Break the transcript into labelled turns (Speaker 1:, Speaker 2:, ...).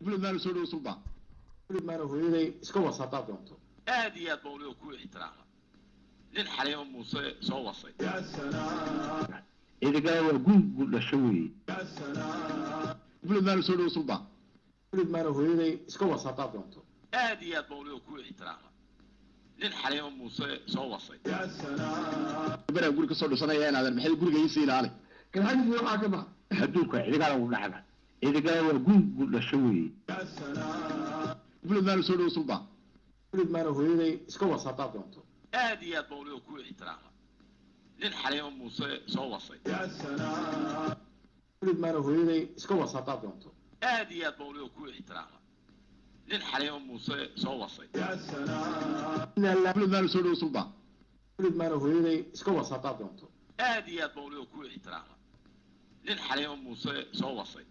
Speaker 1: Maanu soo dhowo suldaan.
Speaker 2: Maana hooyaday iska was haddaad doonto.
Speaker 3: Aad iyo aad baa weliba ku ixtiraama nin Xaliimo Muuse soo wasay.
Speaker 4: Cidigala waa gungu dhasho weeye.
Speaker 1: Maanu soo dhowo suldaan.
Speaker 2: Maana hooyaday iska was haddaad doonto.
Speaker 3: Aad iyo aad baa weliba ku ixtiraama nin Xaliimo Muuse soo wasay.
Speaker 1: Baraan guri kasoo dhisanaya inaadan maxay guriga iisii ilaali.
Speaker 2: Garxadiisii waxaa ka baxa.
Speaker 4: Adduunka cidigala u dhacda. Cidigala waa gungu dhasho weeye.
Speaker 1: Maanu soo dhowo suldaan.
Speaker 2: Maana hooyaday iska was haddaad doonto.
Speaker 3: Aad iyo aad baa weliba ku ixtiraama nin Xaliimo Muuse soo wasay.
Speaker 2: Maana hooyaday iska was haddaad doonto.
Speaker 3: Aad iyo aad baa weliba ku ixtiraama nin Xaliimo Muuse soo wasay.
Speaker 1: Maanu soo dhowo suldaan.
Speaker 2: Maana hooyaday iska was haddaad doonto.
Speaker 3: Aad iyo aad baa weliba ku ixtiraama nin Xaliimo Muuse soo wasay.